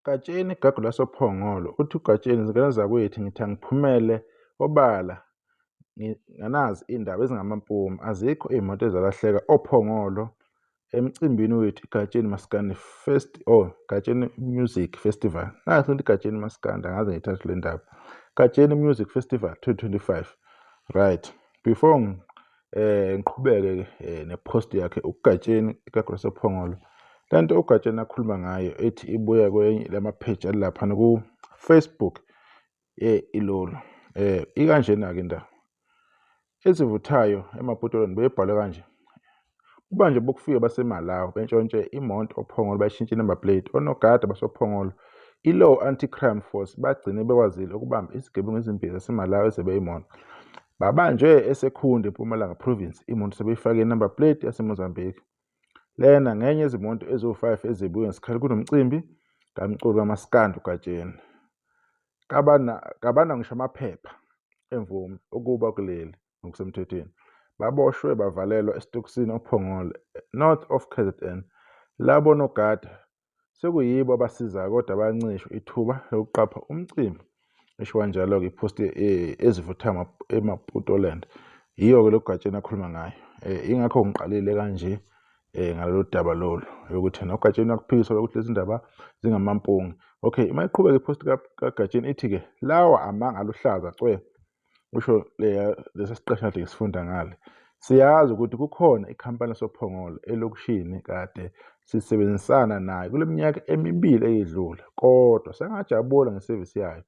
Gatsheni igagu lasoPhongolo uthi uGatsheni zingane zakwethu ngithi angiphumele obala nganazi iy'ndaba ezingamampunge azikho iy'moto ezalahleka oPhongolo emcimbini wethu iGatsheni Maskandi Fest oh Gatsheni Music Festival. Nasi into iGatsheni Maskandi angaze ngiyithathe le ndaba. Gatsheni Music Festival 2025. Right. Before ngiqhubeke nepost yakhe uGatsheni igagu lasoPhongolo. Lento uGatsheni akhuluma ngayo ethi ibuya kwenye lama-page alaphana ku-Facebook ilolu. Ikanjena-ke indaba. Ezivuthayo eMaputolweni beyibhalwe kanje. Kuba nje bokufika baseMalawi bentshontshe imoto oPhongolo bayishintshe inumber plate. Onogada basoPhongolo i-Law Anti-Crime Force bagcine bekwazile ukubamba izigebengu ezimbili zaseMalawi ezebe imoto. Babanjwe eSekhunda eMpumalanga Province imoto sebeyifake inumber plate yaseMozambique. Lena ngenye yezimoto eziwu-5 ezebiwe ngesikhathi kunomcimbi kamculo kaMaskandi uGatsheni. Kabana ngisho amaphepha emvume ukuba kuleli ngokusemthethweni. Baboshwe bavalelwa esitokisini oPhongolo, North of KZN. Labo nogada sekuyibo abasizayo kodwa bancishwe ithuba lokuqapha umcimbi. Isho kanjalo-ke iphosti ezivutha eMaputoland. Yiyo-ke lo Gatsheni akhuluma ngayo. Ingakho ngiqalile kanje ngalolu daba lolu yokuthi noGatsheni uyakuphikisa ukuthi lezi ndaba zingamampunge. Okay, uma iqhubeka iphosti kaGatsheni ithi-ke lawa amanga aluhlaza cwe. Kusho lesi siqeshana kade ngisifunda ngale. Siyazi ukuthi kukhona ikhampani yasoPhongolo elokishini kade sisebenzisana nayo kule minyaka emibili eyedlule, kodwa sangajabula ngesevisi yayo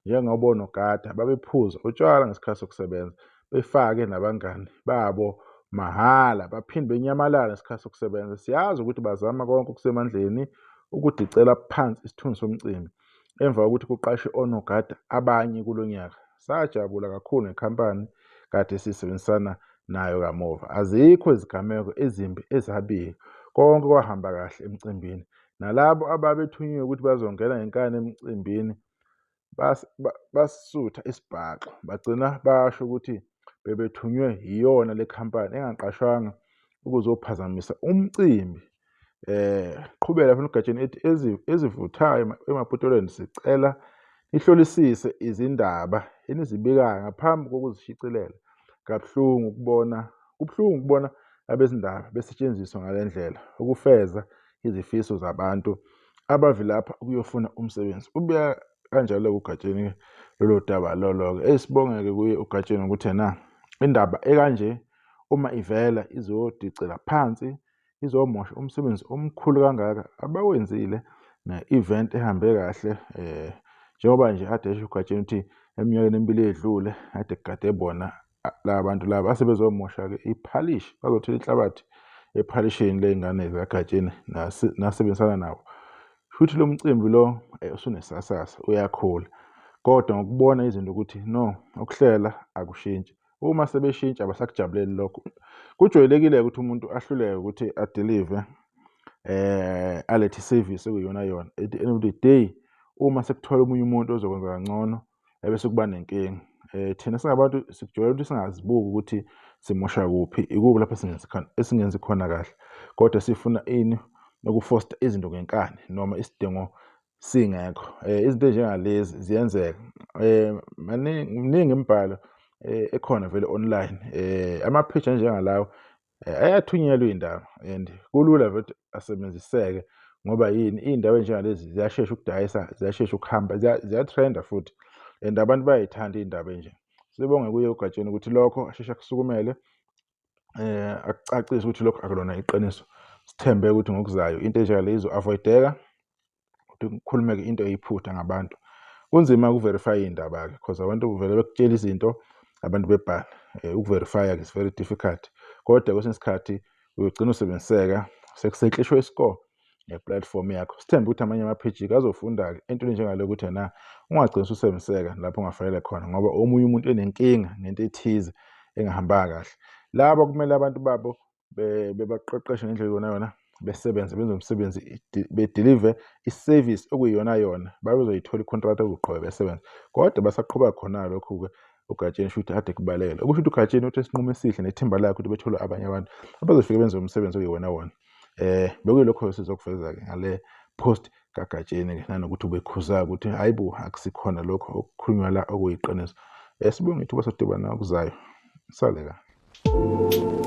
njengoba onogada babephuza utshwala ngesikhathi sokusebenza, befake nabangani babo mahhala, baphinde benyamalale ngesikhathi sokusebenza. Siyazi ukuthi bazama konke okusemandleni ukudicela phansi isithunzi somcimbi emva kokuthi kuqashwe onogada abanye kulo nyaka. Sajabula kakhulu ngekhampani kade sisebenzisana nayo kamuva. Azikho izigameko ezimbi ezabikwa. Konke kwahamba kahle emcimbini. Nalabo ababethunyiwe ukuthi bazongena ngenkani emcimbini basutha isibhaxu bagcina basho ukuthi bebethunywe yiyona le khampani engaqashwanga ukuzophazamisa umcimbi. Qhubeka lapha eGatsheni ethi ezivuthayo eMaputolweni sicela nihlolisise izindaba enizibikayo ngaphambi kokuzishicilela. Kabuhlungu ukubona, kubuhlungu ukubona abezindaba besetshenziswa ngale ndlela ukufeza izifiso zabantu abavilapha ukuyofuna umsebenzi. Ubeka kanjalo-ke uGatsheni lolo daba lolo-ke. Esibonge-ke kuye uGatsheni ukuthi ena indaba ekanje uma ivela izodicela phansi izomosha umsebenzi omkhulu kangaka abawenzile ne-event ehambe kahle njengoba nje ade esho uGatsheni ukuthi eminyakeni emibili edlule ade kade bona laba bantu laba asebezomosha-ke iphalishi bazothela inhlabathi ephalishini ley'ngane zikaGatsheni nasebenzisana nabo. Shuthi lo mcimbi lo usunesasasa uyakhula kodwa ngokubona izinto ukuthi no ukuhlela akushintshi. Uma sebeshintsha abasakujabuleli lokho. Kujwayelekile ukuthi umuntu ahluleke ukuthi adelive alethe isevisi ekuyiyona yona. At the end of the day uma sekuthola omunye umuntu ozokwenza kangcono ebese kuba nenkinga. Thina singabantu sikujwayele ukuthi singazibuki ukuthi simosha kuphi, ikuphi lapho esingenzi khona kahle. Kodwa sifuna ini ukufosta izinto ngenkani noma isidingo singekho. Izinto ey'njengalezi ziyenzeka. Maningi miningi imibhalo ekhona vele online. Ama-page anjengalawa ayathunyelwa iy'ndaba and kulula vele ukuthi asebenziseke ngoba yini iy'ndawo ey'njengalezi ziyashesha ukudayisa, ziyashesha ukuhamba, ziyatrenda futhi and abantu bayay'thanda iy'ndaba ey'nje. Sibonge kuye uGatsheni ukuthi lokho asheshe akusukumele akucacise ukuthi lokho akulona iqiniso. Sithembe ukuthi ngokuzayo into enjengale izo-avoid-eka ukuthi kukhulumeke into eyiphutha ngabantu. Kunzima uku-verify iy'ndaba-ke because abantu vele bekutshela izinto abantu bebhale. Uku-verify-a is very difficult kodwa kwesinye isikhathi uyogcina usebenziseka sekuseklishwe i-score nge-platform yakho. Sithembe ukuthi amanye ama-page azofunda-ke entweni enjengale ukuthi ena ungagcini ususebenziseka lapho ungafanele khona ngoba omunye umuntu enenkinga ngento ethize engahambanga kahle. Laba kumele abantu babo bebaqeqeshe ngendlela eyiyona yona besebenze benze umsebenzi bedelive i-service okuyiyona yona babezoyithola i-contract yokuqhubeka besebenze kodwa basaqhubeka khona lokhu-ke uGatsheni shuthi ade kubalekela okusho ukuthi uGatsheni uthi isinqumo esihle nethimba lakhe ukuthi bethole abanye abantu abazofike benze umsebenzi okuyiwona wona. Bekuyilokho sizokuveza-ke ngale Post kaGatsheni-ke nanokuthi ubekhuza ukuthi hhayi bo akusikhona lokho okukhulunywa la okuyiqiniso. Sibonge ithuba sodibana okuzayo. Sale kahle.